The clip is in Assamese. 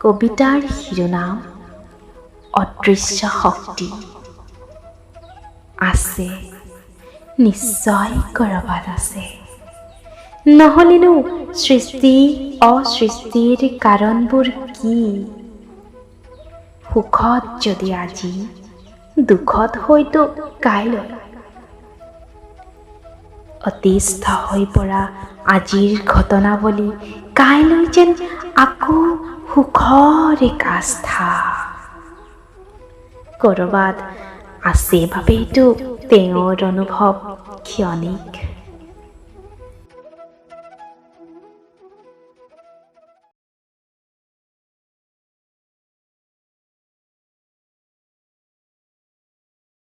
কবিতাৰ শিৰোনাম অদৃশ্য শক্তি। আছে, নিশ্চয় কৰবাত আছে, নহ'লেনো সৃষ্টি অসৃষ্টিৰ কাৰণবোৰ কি? সুখত যদি আজি, দুখত হয়তো কাইলৈ। অতিষ্ঠ হৈ পৰা আজিৰ ঘটনাৱলী কাইলৈ যেন আকৌ সুখৰ এক আস্থা। ক'ৰবাত আছে বাবেইতো তেওঁৰ অনুভৱ ক্ষণিক।